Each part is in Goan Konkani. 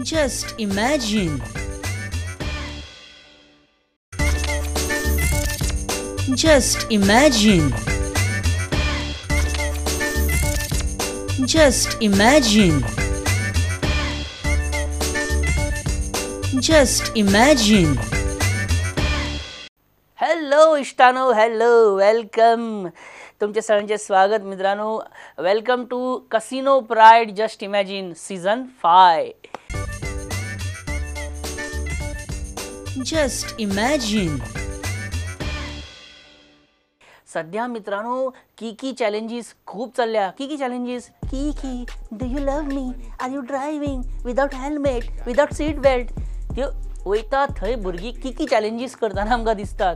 Just imagine. Just imagine. Just imagine. Just imagine. Hello इश्टानो, hello, welcome. तुमचे सगळ्यांचे स्वागत मित्रांनो. Welcome to Casino Pride just imagine season 5. Just imagine. सध्या मित्रांनो की की चॅलेंजेस खूप चालल्या. की की चॅलेंजेस, की की do you love me, are you driving without helmet, without seat belt. त्यो वयता थंय भुरगीं की की चॅलेंजीस करतना आमकां दिसतात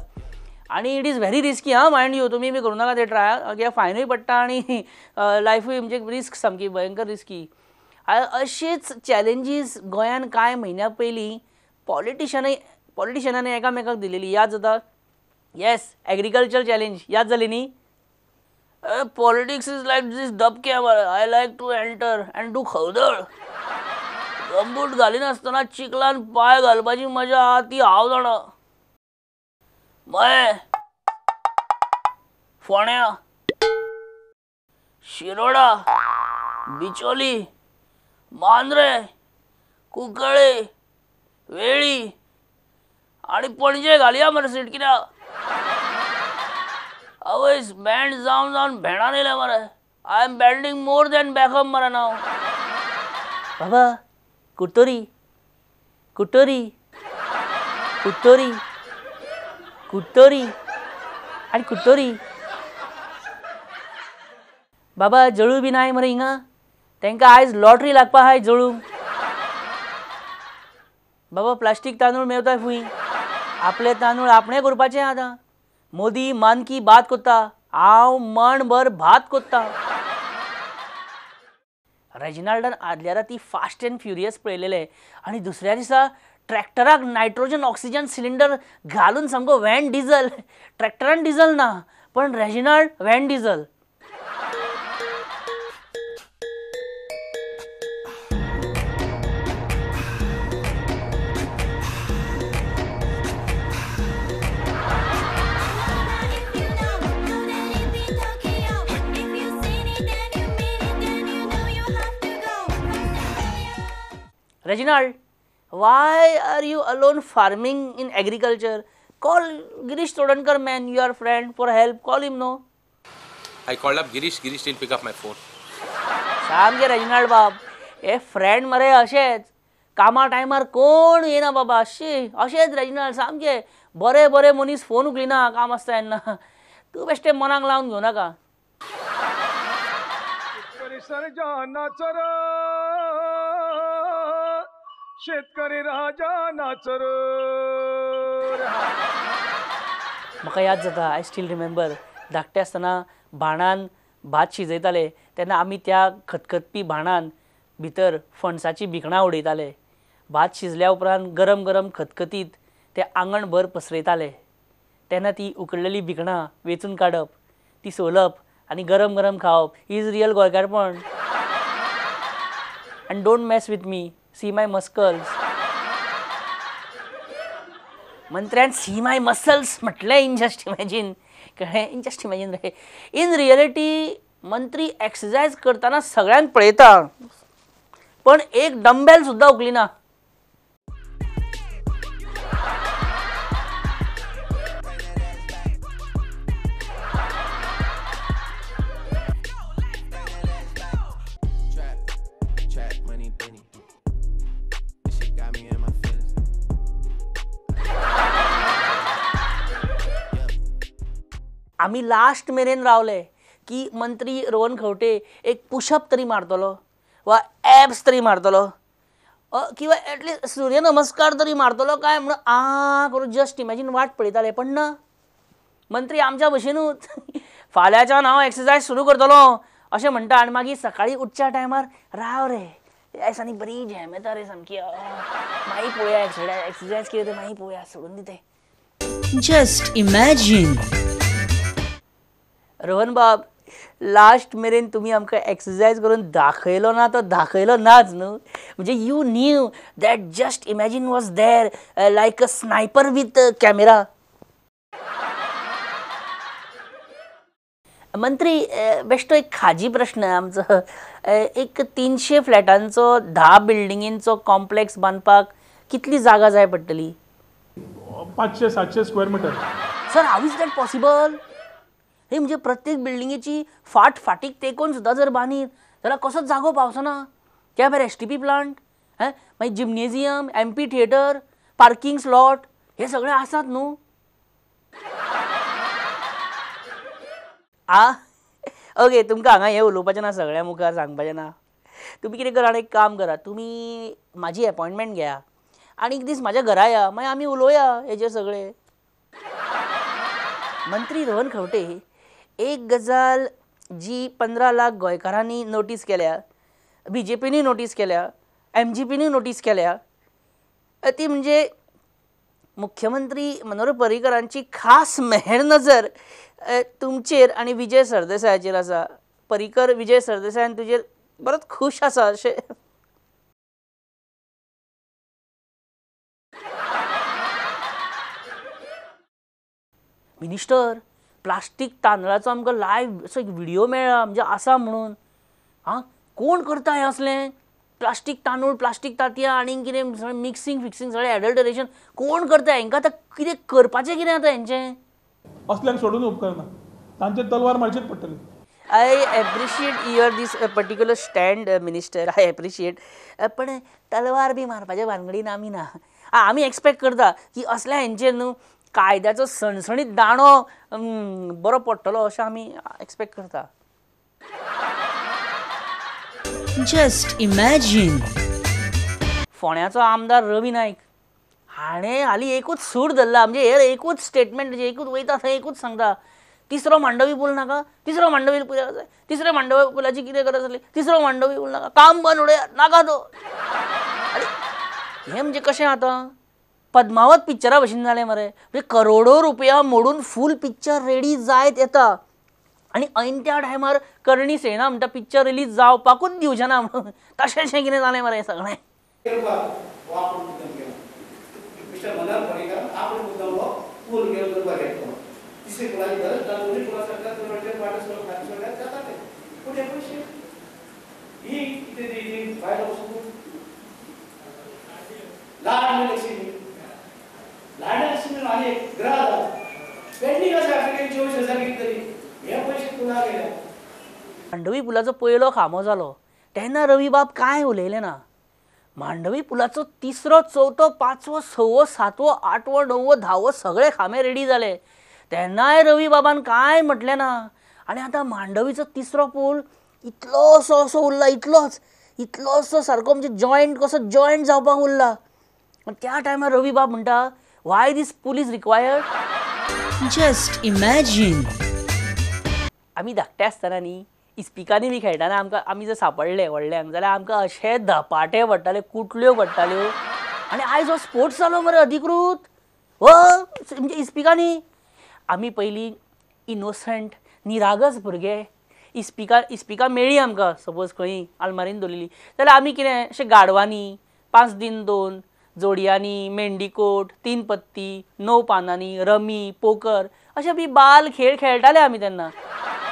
आनी it is very risky. हां, मायंड you, तुमी बी करूं नाका ते ट्राय, कित्याक फायनूय पडटा आनी लायफूय म्हणजे रिस्क सामकी भयंकर रिस्की. अशीच चॅलेंजीस गोंयान कांय म्हयन्या पयलीं पॉलिटिशनांनी एकामेकाक दिलेली याद जाता. येस, एग्रीकल्चर चॅलेंज याद जाली न्ही. पॉलिटिक्स is like दीस धपके, I like to enter and do खवदळ. गमबूट घालिनासतना चिखलान पांय घालपाची मजा आहा ती हांव जाणा. मये, फोण्या, शिरोडा, बिचोली, मांद्रे, कुंकळे, वेळी आनी पणजे घालया मरे सीट. कित्याक आवयस बँड जावन जावन भेंडान येयल्या मरे. I am bending more than Beckham मरे नांव. बाबा कुट्टोरी कुट्टोरी कुट्टोरी कुट्टोरी आनी कुट्टोरी. बाबा जळू बी नाय मरे हिंगा, तांकां आयज लॉटरी लागपा आहाय जळू. बाबा प्लास्टीक तांदूळ मेवताय फुंय, आपले तांदूळ आपणे करपाचें आतां. मोदी मन की बात कोत्ता, हांव मणभर भात कोत्ता. रेजिनाल्डान आदल्या राती फास्ट अँड फ्युरियस पळयलेले आनी दुसऱ्या दिसा ट्रॅक्टराक नायट्रोजन ऑक्सिजन सिलिंडर घालून सामको व्हॅन डिझल. ट्रॅक्टरान डिझल ना, पण Reginald van diesel. Reginald, why are you alone farming in agriculture? Call Girish Chodankar man, your friend, for help. Call him, no? I called up Girish. Girish didn't pick up my phone. सामके रेजिनाल्ड बाब, हे फ्रेंड मरे अशेच कामा टायमार कोण येना बाबा. अशे अशेच रेजिनाल्ड सामके बरे बरे मनीस फोन उखलिना काम आसता तेन्ना. तूं बेश्टें मनाक लावन घेवं नाका. शेतकरी राजा नाचर. म्हाका याद जाता, I still remember, धाकटे आसतना भाणान भात शिजयताले तेन्ना आमी त्या खतखतपी भाणान भितर फणसाचीं भिकणां उडयताले. भात शिजल्या उपरांत गरम गरम खतखतीत ते आंगणभर पसरयताले. तेन्ना ती उकडलेली भिकणां वेंचून काडप, ती सोलप आनी गरम गरम खावप is real गोंयकारपण. And don't mess with me, see my muscles. मंत्र्यान see my muscles म्हटलें इन जस्ट इमॅजीन. कळ्ळें, इन जस्ट इमॅजीन रे. इन रियलिटी मंत्री एक्सरसायज करतना सगळ्यांक पळयता, पण एक डंबेल सुद्दां उखलिना. आमी लास्ट मेरेन रावले की मंत्री रोहन खंवटे एक पुशअप तरी मारतलो वा एब्स तरी मारतलो किंवा एटलिस्ट सूर्य नमस्कार तरी मारतलो काय म्हणून आ करून जस्ट इमॅजीन वाट पळयताले. पण ना, मंत्री आमच्या भशेनूच फाल्यांच्यान हांव एक्सरसायज सुरू करतलो अशें म्हणटा आनी मागीर सकाळीं उठच्या टायमार राव रे ह्या दिसांनी बरी झेम येता रे सामकी, मागीर पळोवया एक्सरसायज कितें तें मागीर पळोवया, सोडून दिते. Just imagine. रोहन बाब, लास्ट मेरेन तुमी आमकां एक्सरसायज करून दाखयलो ना तो दाखयलो नाच न्हू. म्हणजे you knew that just imagine was there like a sniper with camera. मंत्री बेश्टो एक खाजी प्रश्न आमचो. एक 300 फ्लॅटांचो 10 बिल्डिंगींचो कॉम्प्लेक्स बांदपाक कितली जागा जाय पडटली? 500-700 square metre. Sir, how is that possible? हे म्हणजे प्रत्येक बिल्डिंगेची फाट फाटीक तेकोन सुद्दां जर बांदीत जाल्यार कसोच जागो पावचो ना. त्या भायर STP plant, मागीर gymnasium, amphitheatre, parking slot, हे सगळे आसात न्हू. आ ओके, तुमकां हांगा हें उलोवपाचें ना, सगळ्या मुखार सांगपाचें ना. तुमी कितें करा, एक काम करा, तुमी म्हाजी एपॉयंटमेंट घेया आनी एक दीस म्हाज्या घरा या, मागीर आमी उलोवया हेजेर सगळे. मंत्री रोहन खंवटे, एक गजाल जी 15 लाख गोंयकारांनी नोटीस केल्या, BJPनी नोटीस केल्या, MGPनी नोटीस केल्या, ती म्हणजे मुख्यमंत्री मनोहर पर्रीकरांची खास मेहर नजर तुमचेर आनी विजय सरदेसायाचेर आसा. पर्रीकर विजय सरदेसायान तुजेर बरोच खूश आसा अशें. मिनिस्टर, प्लास्टीक तांदळाचो आमकां लायव्ह असो एक व्हिडियो मेळ्ळा, म्हणजे आसा म्हणून. आं, कोण करता हें असलें? प्लास्टीक तांदूळ, प्लास्टीक तांतयां आनी कितें सगळें मिक्सिंग फिक्सिंग, सगळें एडल्टरेशन कोण करता हेंकां? आतां कितें करपाचें कितें आतां हेंचें? असल्यांक सोडून उपकारना, तांचेर तलवार मारचीच पडटली. I appreciate your this particular stand minister, I appreciate. पण तलवार बी मारपाच्या भानगडीन आमी ना. आमी एक्सपेक्ट करता की असल्या हेंचेर न्हू कायद्याचो सणसणीत दांडो बरो पडटलो अशें आमी एक्सपेक्ट करता. Just imagine. फोंड्याचो आमदार रवी नायक हाणें हालीं एकूच सूर धरला, म्हणजे हे एकूच स्टेटमेंट, एकूच वयता थंय एकूच सांगता, तिसरो मांडवी पूल नाका, तिसरो मांडवी पूल, तिसऱ्या मांडवी पुलाची कितें गरज आसली, तिसरो मांडवी पूल नाका, काम बंद उडया नाका तो. आनी हें म्हणजे कशें आतां पद्मावत पिक्चरा भशेन जालें मरे. म्हणजे करोडो रुपया मोडून फूल पिक्चर रेडी जायत येता आनी ऐन त्या टायमार करणी सेना म्हणटा पिक्चर रिलीज जावपाकूच दिवचें ना म्हणून. तशेंशें कितें जालें मरे सगळें. मांडवी पुलाचो पयलो खांबो जालो तेन्ना रवीबाब कांय उलयलें ना. मांडवी पुलाचो तिसरो, चवथो, पांचवो, सवो, सातवो, आठवो, णववो, धावो सगळे खांबे रेडी जाले तेन्नाय रवीबाबान कांय म्हटलें ना. आनी आतां मांडवीचो तिसरो पूल इतलोसो असो उरला, इतलोच इतलोसो सारको म्हणजे जॉयंट कसो जॉयंट जावपाक उरला. त्या टायमार रवीबाब म्हणटा, why this pool is required? Just imagine. आमी धाकटे आसतना न्ही इस्पिकांनी बी खेळटाना आमकां, आमी जर सापडले व्हडल्यांक जाल्यार आमकां अशे धपाटे पडटाले, कुटल्यो पडटाल्यो. आनी आयज हो स्पोर्ट्स जालो मरे अधिकृत, हो म्हणजे इस्पिकांनी. आमी पयलीं इनोसंट निरागस भुरगे, इस्पिका इस्पिका मेळ्ळी आमकां सपोज खंय आलमारीन दवरलेली जाल्यार आमी कितें अशें गाडवांनी 5 दिन 2 जोडयांनी, मेंडिकोट, 3 पत्ती, 9 पानांनी, रमी, पोकर अशे बी बाल खेळ खेळटाले आमी तेन्ना.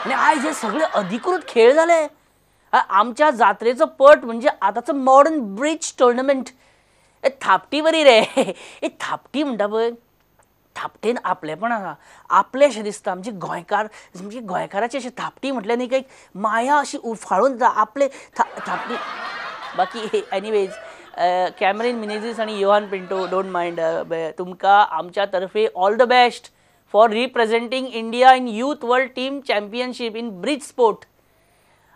आनी आयज हे सगळे अधिकृत खेळ जाले. आमच्या जात्रेचो पट म्हणजे आतांचो मॉडर्न ब्रिज टुर्नामेंट. थापटी बरी रे, एक थापटी म्हणटा पळय, थापटेन आपलेपण आसा, आपलें शें दिसता. म्हणजे गोंयकार, म्हणजे गोंयकाराची अशी थापटी म्हटल्यार न्ही एक माया अशी उफाळून जाता आपले थापटी. बाकी एनिवेज, कॅमरीन मिनेझीस आनी योहान पिंटो, don't mind, तुमकां आमच्या तर्फे all the best for representing India in youth world team championship in bridge sport.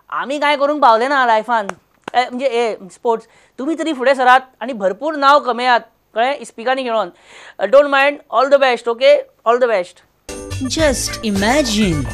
आमी कांय करूंक पावले ना लायफान, म्हणजे हे स्पोर्ट्स, तुमी तरी फुडें सरात आनी भरपूर नांव कमयात, कळ्ळें, इस्पिकांनी खेळोन. Don't mind, all the best, okay, all the best. Just imagine.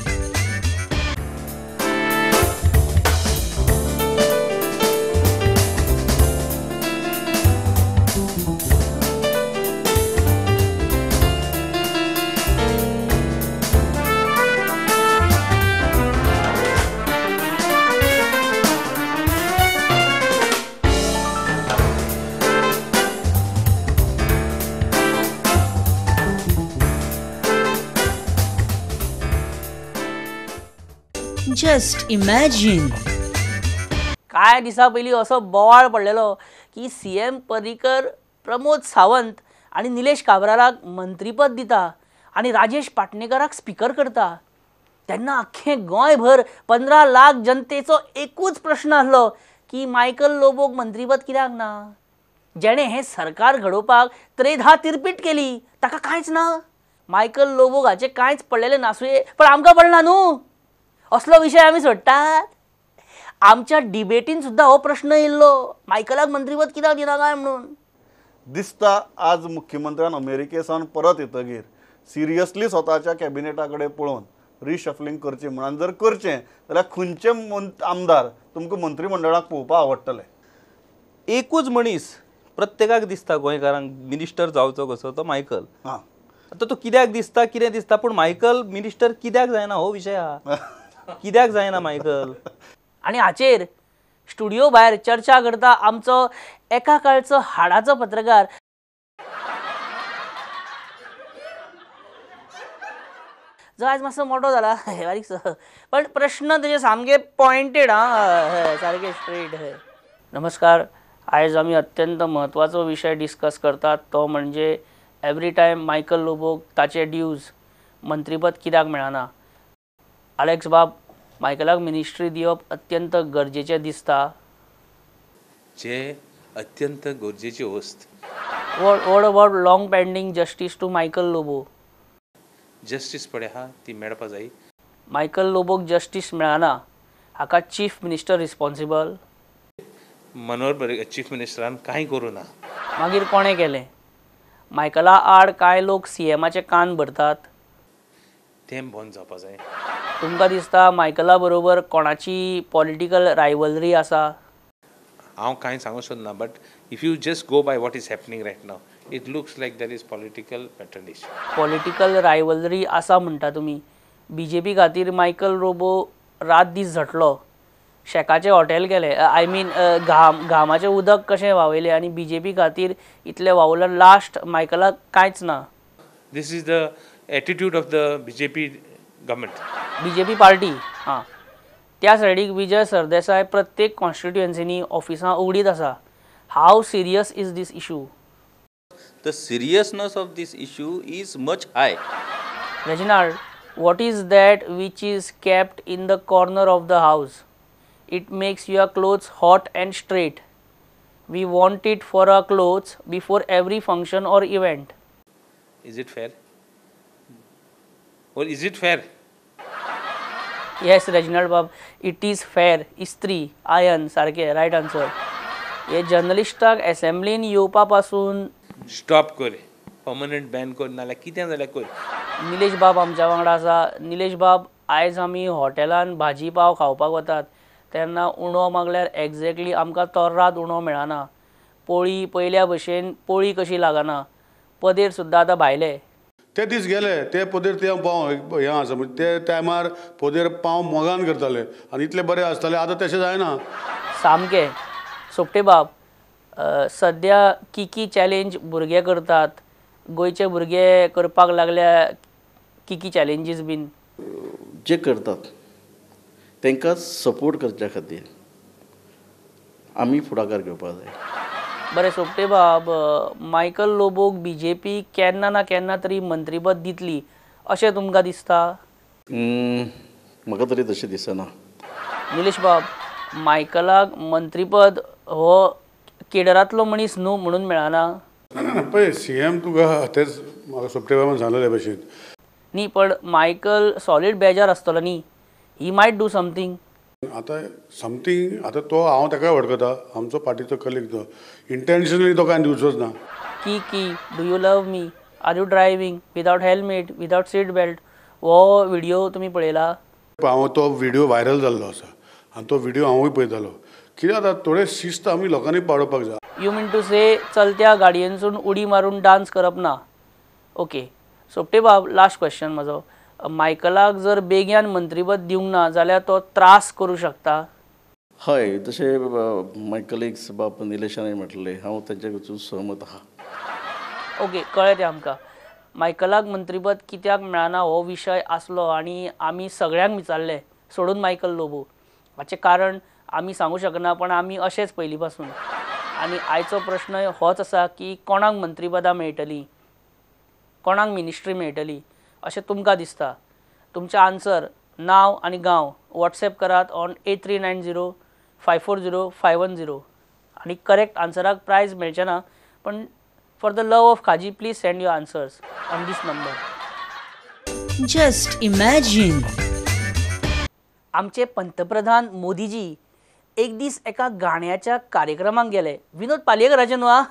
Just imagine. कांय दिसां पयलीं असो बोवाळ पडलेलो की सीएम पर्रीकर प्रमोद सावंत आनी निलेश काब्रालाक मंत्रीपद दिता आनी राजेश पाटणेकराक स्पिकर करता. तेन्ना अख्खें गोंयभर 15 लाख जनतेचो एकूच प्रश्न आसलो की मायकल लोबोक मंत्रीपद कित्याक ना? जेणें हें सरकार घडोवपाक त्रेधा तिरपीट केली ताका कांयच ना. मायकल लोबोक हाचें कांयच पडलेलें नासुये, पण आमकां पडना न्हू. असलो विशय आमी सोडटात? आमच्या डिबेटीन सुद्दां हो प्रश्न येयल्लो, मायकलाक मंत्रीपद कित्याक दिना काय म्हणून. दिसता आज मुख्यमंत्र्यान अमेरिके सावन परत येतगीर सिरियसली स्वताच्या कॅबिनेटा कडेन पळोवन रिशफलिंग करचें म्हणून जर करचें जाल्यार खंयचे आमदार तुमकां मंत्रीमंडळाक पळोवपाक आवडटले? एकूच मनीस प्रत्येकाक दिसता गोंयकारांक मिनिस्टर जावचो कसो, तो मायकल. हां, आतां तो कित्याक दिसता कितें दिसता, पूण मायकल मिनिस्टर कित्याक जायना हो विशय आहा. कित्याक जायना मायकल? आनी हाचेर स्टुडियो भायर चर्चा करता आमचो एका काळचो हाडाचो पत्रकार जो आयज मातसो मोटो जाला बारीकसो, पण प्रश्न तेजे सामके पॉयंटेड आं, सारके स्ट्रेट. नमस्कार, आयज आमी अत्यंत म्हत्वाचो विशय डिस्कस करतात तो म्हणजे एवरी टायम मायकल लोबोक ताचे ड्यूज मंत्रीपद कित्याक मेळना. आलेक्स बाब, मायकलाक मिनिस्ट्री दिवप अत्यंत गरजेचें दिसता. जे अत्यंत गरजेची वस्त. What about long pending justice to Michael Lobo? Justice पळय आहा ती मेळपा जाय. मायकल लोबोक जस्टीस मेळना हाका chief minister responsible? Manohar Parrikar chief मिनिस्टरान कांय करूं ना. मागीर कोणें केलें? मायकला आड कांय लोक सीएमाचे कान भरतात, तें बंद जावपा जाय. तुमकां दिसता मायकला बरोबर कोणाची पॉलिटिकल रायवलरी आसा? हांव कांय सांगूंक सोदना, but if you just go by what is happening right now, it looks like there is political patronage. Political rivalry आसा म्हणटा तुमी. बीजेपी खातीर मायकल लोबो रात दीस झटलो, शेकाचें हॉटेल केलें, I mean घामाचें उदक कशें व्हांवयलें आनी बीजेपी खातीर इतलें वावुरलें, लास्ट मायकलाक कांयच ना. This is the attitude of the BJP government, BJP party. हां, त्या सायडीक विजय सरदेसाय प्रत्येक कॉन्स्टिट्युएन्सीनी ऑफिसां उगडीत आसा. How serious is this issue? The seriousness of this issue is much high. Reginald, what is that which is kept in the corner of the house? It makes your clothes hot and straight. We want it for our clothes before every function or event. Is it fair? Or is it fair? Yes, Reginald Bab, it is fair. Istri, iron, सारखे right answer. हे जर्नलिस्टाक असेंब्लीन येवपा पासून स्टॉप कर, परमनंट बॅन कर, नाल्यार कितें जाल्यार कर. निलेश बाब आमच्या वांगडा आसा. निलेश बाब, आयज आमी हॉटेलान भाजी पाव खावपाक वतात तेन्ना उणो मागल्यार एग्जॅक्टली आमकां तोर्राद उणो मेळना. पोळी पयल्या भशेन पोळी कशी लागना. पदेर सुद्दां आतां भायले ते दीस गेले, ते पदेर ते पाव हें आसा, म्हणजे ते टायमार पदेर पाव मोगान करताले आनी इतले बरे आसताले, आतां तशें जायना. सामकें. सोपटे बाब, सद्या किकी चॅलेंज भुरगे करतात, गोंयचे भुरगे करपाक लागल्या किकी चॅलेंजीस बीन जे करतात तांकां सपोर्ट करच्या खातीर आमी फुडाकार घेवपाक जाय. बरें सोपटे बाब, मायकल लोबोक बीजेपी केन्ना ना केन्ना तरी मंत्रीपद दितली अशें तुमकां दिसता? म्हाका तरी तशें दिसना. निलेश बाब, मायकलाक मंत्रीपद हो केडरांतलो मनीस न्हू म्हणून मेळना? ना, पळय सीएम तुका तेच म्हाका सोपटे बाबान सांगलेले भशेन न्ही, पण मायकल सॉलीड बेजार आसतलो न्ही, he might do something. आतां समथींग आतां तो हांव ताका वळखता, आमचो पार्टीचो कलीग, तो इंटेन्शनली तो कांय दिवचोच ना. की की do you love me, are you driving without helmet, without seat belt, हो व्हिडिओ तुमी पळयला? हांव तो व्हिडिओ व्हायरल जाल्लो आसा आनी तो व्हिडिओ हांवूय पळयतालो. कितें जाता, थोडें शिस्त आमी लोकांनी पाळोवपाक जाय. You mean to से चलत्या गाडयेनसून उडी मारून डान्स करप ना? ओके सोपटे बाब, लास्ट क्वेश्चन म्हजो, मायकलाक जर बेग्यान मंत्रीपद दिवंक ना जाल्यार तो त्रास करूं शकता? हय, तशें माय कलिग्स बाब निलेशान म्हटलें, हांव तांच्या कडसून सहमत आहा. ओके, कळ्ळें तें आमकां. मायकलाक मंत्रीपद कित्याक मेळना हो विशय आसलो आनी आमी सगळ्यांक विचारलें, सोडून मायकल लोबो. हाचें कारण आमी सांगू शकना, पण आमी अशेंच पयलीं पासून. आनी आयचो प्रश्न होच आसा की कोणाक मंत्रीपदां मेळटलीं, कोणाक मिनिस्ट्री मेळटली अशें तुमकां दिसता. तुमचें आन्सर नांव आनी गांव वॉट्सएप करात ऑन 8390 540 510 आनी करेक्ट आन्सराक प्रायज मेळचें ना, पण for the love of Khaji please send your answers on this number. Just imagine. आमचे पंतप्रधान मोदीजी एक दीस एका गाण्याच्या कार्यक्रमाक गेले. विनोद पालयेकराचे न्हू आ,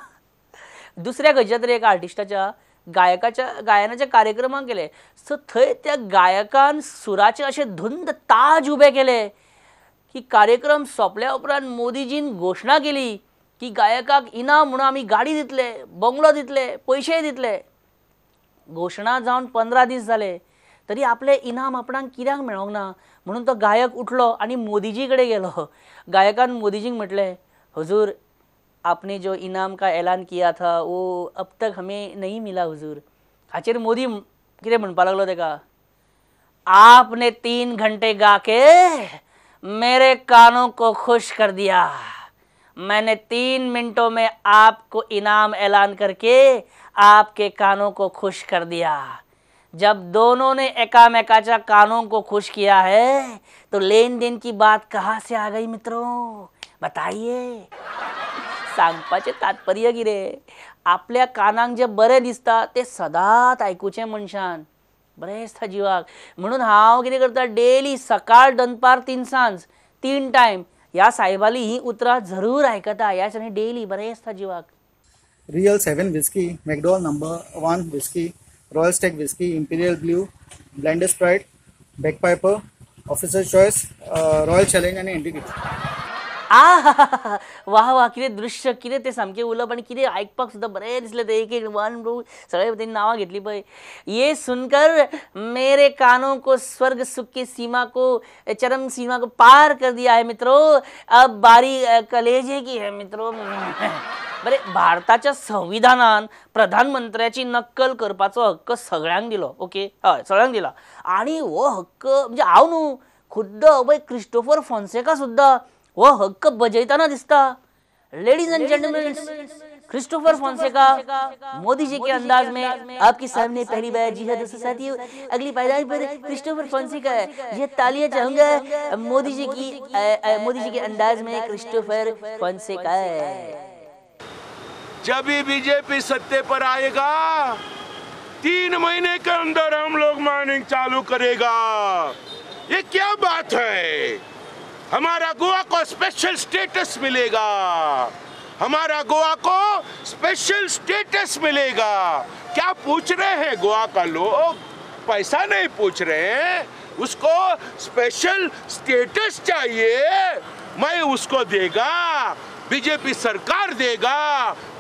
दुसऱ्या खंयच्या तरी एका आर्टिस्टाच्या गायकाच्या गायनाच्या कार्यक्रमाक गेले. सो थंय त्या गायकान सुराचे अशे धुंद ताज उबे केले की कार्यक्रम सोंपल्या उपरांत मोदीजीन घोशणा केली की गायकाक इनाम म्हणून आमी गाडी दितले, बंगलो दितले, पयशेय दितले. घोशणा जावन 15 दीस जाले तरी आपले इनाम आपणाक कित्याक मेळोंक ना म्हणून तो गायक उठलो आनी मोदीजी कडेन गेलो. गायकान मोदीजींक म्हटलें, हुजूर आपने जो इनाम का ऐलान किया था वो अब तक हमें नहीं मिला हुजूर. हाचेर मोदी कितें म्हणपाक लागलो तेका, आपने 3 घंटे गा के मेरे कानों को खुश कर दिया, मैंने 3 मिनटों में आपको इनाम ऐलान करके आपके कानों को खुश कर दिया. जब दोनों ने एकामेकाच्या कानों को खुश किया है तो लेन then की बात कहाँ से आ गई मित्रों, बताइए. सांगपाचें तात्पर्य कितें, आपल्या कानांक जें बरें दिसता तें सदांच आयकुचें मनशान, बरें दिसता जिवाक. म्हणून हांव कितें करता, डेली सकाळ दनपार तिनसांज 3 टायम ह्या साहेबाली ही उतरां जरूर आयकता. ह्या दिसांनी डेली बरें दिसता जिवाक. Real 7 whisky, McDowell number 1 whisky, Royal Stag whisky, Imperial Blue, Blenders Pride, Bagpiper, Officer Choice, Royal Challenge आनी एंटीक. आ वा वा, कितें दृश्य, कितें तें सामकें उलोवप आनी कितें आयकपाक सुद्दां बरें दिसलें तें. एक एक 1 2 सगळें तेणी नांवां घेतलीं पळय. ये सुनकर मेरे कानों को स्वर्ग सुख की सीमा को, चरम सीमा को पार कर दिया है मित्रों. अब बारी कलेजे की है मित्रों. बरें, भारताच्या संविधानान प्रधानमंत्र्याची नक्कल करपाचो हक्क सगळ्यांक दिलो. ओके, हय सगळ्यांक दिला. आनी हो हक्क म्हणजे हांव न्हू, खुद्द पळय क्रिस्टोफर फोन्सेका सुद्दां हो हक्क बजयतना दिसता. Ladies and gentlemen, Christopher Fonseca Modi ji K अंदाज में आपके सामने पहली बार. जी हाँ दोस्तों साथियों, अगली पायदान पर क्रिस्टोफर फोन्सेका, यह तालियां चाहूंगा मोदी जी की, मोदी जी के अंदाज में क्रिस्टोफर फोन्सेका. जब भी बीजेपी सत्ते पर आएगा 3 महीने के अंदर हम लोग माइनिंग चालू करेगा. ये क्या बात है, हमारा गोवा को स्पेशल स्टेटस मिलेगा, हमारा गोवा को स्पेशल स्टेटस मिलेगा. क्या पूछ रहे हैं गोवा का लोग, पैसा नहीं पूछ रहे हैं, उसको स्पेशल स्टेटस चाहिए. मैं उसको देगा, बीजेपी सरकार देगा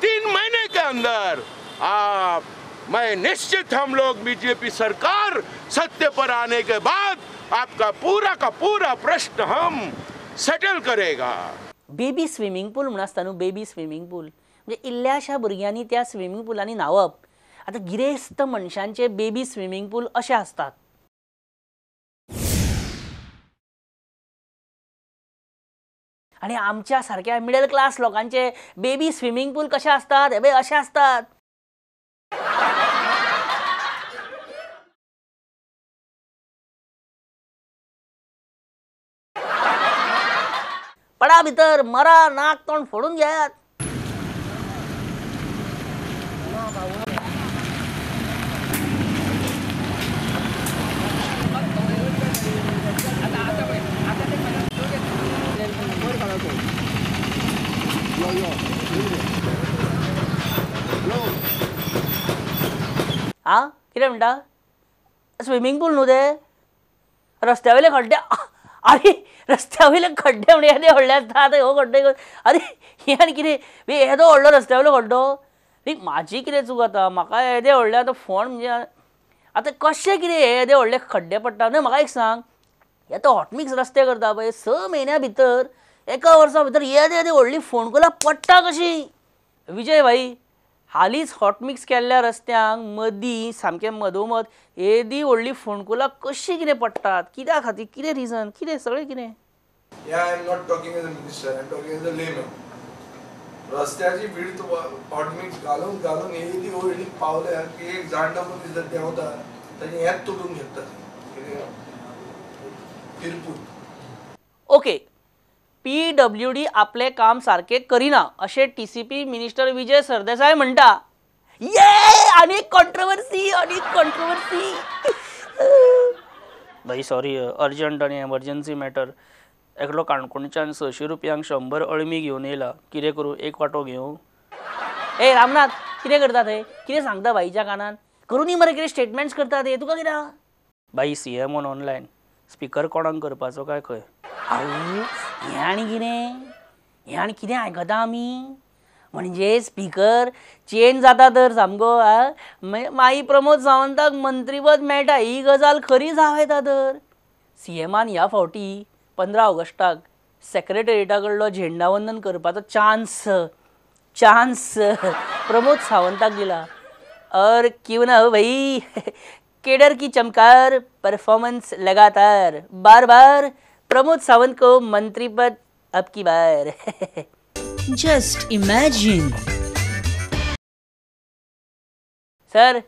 3 महीने के अंदर. आप मैं निश्चित, हम लोग बीजेपी सरकार सत्य पर आने के बाद आपका पूरा का पूरा प्रश्न हम सेटल करेगा. बेबी स्विमिंग पूल म्हूण आसता न्हू, बेबी स्विमिंग पूल म्हणजे इल्ल्याशा भुरग्यांनी त्या स्विमिंग पुलांनी न्हांवप. आतां गिरेस्त मनशांचे बेबी स्विमिंग पूल अशे आसतात. आनी आमच्या सारक्या मिडल क्लास लोकांचे बेबी स्विमिंग पूल कशे आसतात, हे पळय अशे आसतात. पडा भितर, मरा, नाक तोंड फोडून घेयात. आं कितें म्हणटा, स्विमींग पूल न्हू तें, रस्त्या वयले खड्डे. अरे रस्त्या वयले खड्डे म्हणजे येदे व्हडले आसता, आतां हो खड्डे, अरे हें आनी कितें येदो व्हडलो रस्त्या वयलो खड्डो. न्ही म्हाजी कितें चूक आतां, म्हाका येदे व्हडले आतां फोंड म्हणजे आतां कशें कितें येदे व्हडले खड्डे पडटा न्हय. म्हाका एक सांग, हे आतां हॉटमिक्स रस्ते करता पळय, 6 म्हयन्या भितर एका वर्सा भितर येदे येदे व्हडली फोंडकुलां पडटा कशीं. विजय भाई, हालींच हॉटमिक्स केल्ल्या रस्त्यांक मदीं सामकें मदोमद येदी व्हडली फोंडकुलां कशीं कितें पडटात, कित्या खातीर, कितें रिजन, कितें सगळें कितें. Yeah, I am not talking as a minister, I am talking as a layman. रस्त्याची विड्थ हॉटमिक्स घालून घालून येदी व्हडली पावल्या की एक जाणटो मनीस जर देंवता ताजें हेंच तुटून घेता कितें तिरपूट. ओके, PWD आपलें काम सारकें करिना अशें TCP minister Vijay Sardesai म्हणटा. ये आनी कॉन्ट्रोवर्सी, आनी कॉन्ट्रोवर्सी. भाई सॉरी, अर्जंट आनी एमर्जन्सी मॅटर. एकलो काणकोणच्यान 600 रुपयांक 100 अळमी घेवन येयला, कितें करूं, एक वांटो घेवं? ए रामनाथ, कितें करता थंय, कितें सांगता भाईच्या कानान? करूं न्ही मरे, कितें स्टेटमेंट्स करता ते, तुका कितें? भाई CM on online, speaker कोणाक करपाचो काय खंय? आवय, हें आनी कितें, हें आनी कितें आयकता आमी? म्हणजे स्पिकर चेंज जाता तर सामको. मागीर प्रमोद सावंताक मंत्रीपद मेळटा ही गजाल खरी जावं येता तर. CMान ह्या फावटी 15 ऑगस्टाक सेक्रेटेरिएटा कडलो झेंडावंदन करपाचो चान्स चान्स प्रमोद सावंताक दिला. और क्यों ना हो भाई, केडर की चमकार परफॉर्मन्स लगातार, बार बार प्रमोद सावंत को मंत्रीपद अब की बार. Just imagine. Sir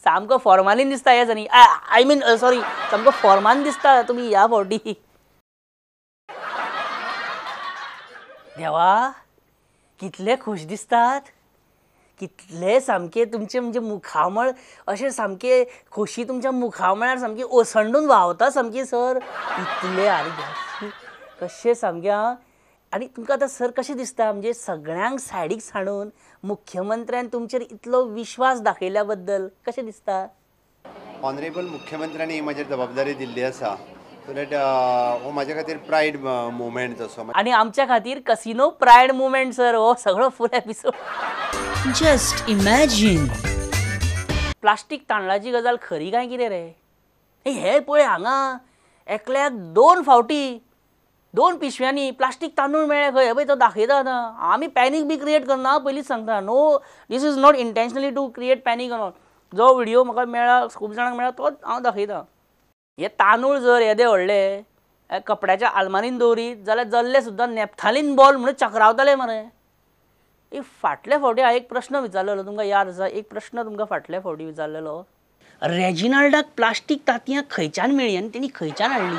सामको फॉर्मालीन दिसता ह्या दिसांनी, I mean sorry, सामको फॉर्मान दिसता तुमी ह्या फावटी. देवा, कितले खुश दिसतात, कितले सामके तुमचे म्हणजे मुखामळ अशें सामके खोशी तुमच्या मुखामळार सामकी ओसंडून व्हांवता सामकी सर, इतले. आरे कशें सामकें. आनी तुमकां आतां सर कशें दिसता, म्हणजे सगळ्यांक सायडीक सांडून मुख्यमंत्र्यान तुमचेर इतलो विश्वास दाखयल्या बद्दल कशें दिसता? ऑनरेबल मुख्यमंत्र्यांनी ही म्हाजेर जबाबदारी दिल्ली आसा, सो that हो म्हाज्या खातीर प्रायड मुवमेंट असो. आनी आमच्या खातीर कसिनो प्रायड मुवमेंट सर, हो सगळो full episode. Just imagine. Plastic तांदळाची गजाल खरी काय कितें रे? हे पळय हांगा एकल्याक 2 फावटी 2 पिशव्यांनी प्लास्टीक तांदूळ मेळ्ळे खंय. हे पळय तो दाखयता आतां. आमी पॅनीक बी क्रिएट करना, पयलींच सांगता, no this is not intentionally to create panic on. जो व्हिडियो म्हाका मेळ्ळा, खूब जाणांक मेळ्ळा, तोच हांव दाखयता. हे तांदूळ जर येदे व्हडले कपड्याच्या आलमारीन दवरीत जाल्यार जल्ले सुद्दां नॅप्थालीन बॉल म्हणून चक्रावताले मरे. एक फाटल्या फावटी हांवें एक प्रश्न विचारलेलो, तुमकां याद आसा? एक प्रश्न तुमकां फाटल्या फावटी विचारलेलो, रेजिनाल्डाक प्लास्टीक तांतयां खंयच्यान मेळ्ळी आनी तेणी खंयच्यान हाडली?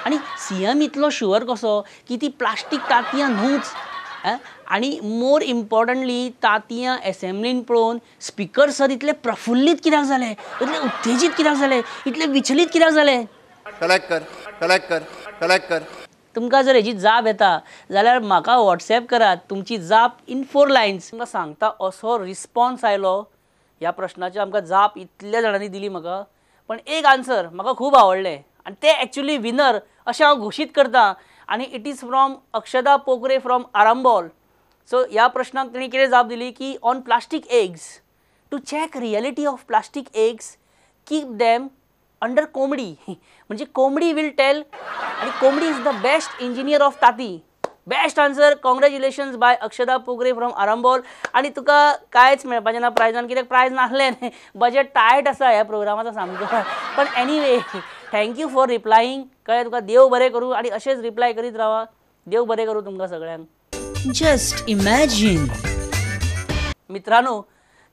आनी CM इतलो शुअर कसो की ती प्लास्टीक तांतयां न्हूच? आनी मोर इम्पॉर्टंटली तांतयां एसेंब्लीन पळोवन स्पिकर सर इतले प्रफुल्लीत कित्याक जाले, इतले उत्तेजीत कित्याक जाले, इतले विचलीत कित्याक जाले? कलेक्ट कर, कलेक्ट कर, कलेक्ट कर. तुमकां जर हेजी जाप येता जाल्यार म्हाका वॉट्सएप करात तुमची जाप इन 4 लायन्स. तुमकां सांगता असो रिस्पॉन्स आयलो ह्या प्रश्नाची, आमकां जाप इतल्या जाणांनी दिली म्हाका, पण एक आन्सर म्हाका खूब आवडलें आनी ते एक्चुली विनर अशें हांव घोशीत करता. आनी it is from Akshada Pokre from Arambol. So ह्या प्रश्नाक तेणी कितें जाप दिली की on plastic eggs, to check reality of plastic eggs keep them under कोंबडी. म्हणजे कोंबडी will tell, आनी कोंबडी is the best engineer of ताती. Best answer, congratulations by Akshada Pokre from Arambol. आनी तुका कांयच मेळपाचें ना प्रायजान, कित्याक प्रायज नासलें, बजेट टायट आसा ह्या प्रोग्रामाचो सामको. पण anyway thank you for replying. कळ्ळें तुका, देव बरें करूं आनी अशेंच रिप्लाय करीत रावा. देव बरें करूं तुमकां सगळ्यांक. Just imagine. मित्रांनो,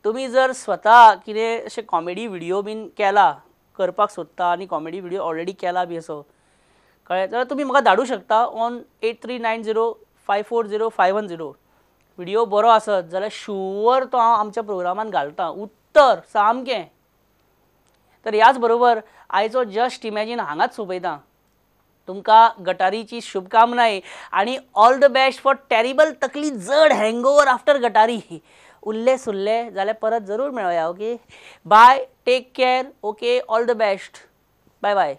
तुमी जर स्वता कितें अशें कॉमेडी व्हिडियो बीन केला, करपाक सोदता आनी कॉमेडी व्हिडियो ऑलरेडी केला बी असो, कळ्ळें, जाल्यार तुमी म्हाका धाडूं शकता ऑन 8390540510. व्हिडियो बरो आसत जाल्यार शुअर तो हांव आमच्या प्रोग्रामान घालता, उत्तर सामकें. तर ह्याच बरोबर आयचो जस्ट इमॅजीन हांगाच सोंपयता. तुमकां गटारीची शुभकामनाय आनी all the best for terrible तकली जड हँगओवर आफ्टर गटारी. उरले सुरले जाल्यार परत जरूर मेळोया. Okay, bye, take care, okay, all the best, bye bye.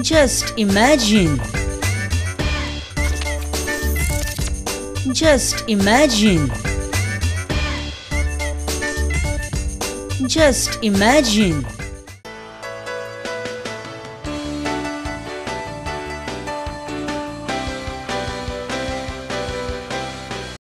Just imagine. Just imagine. Just imagine.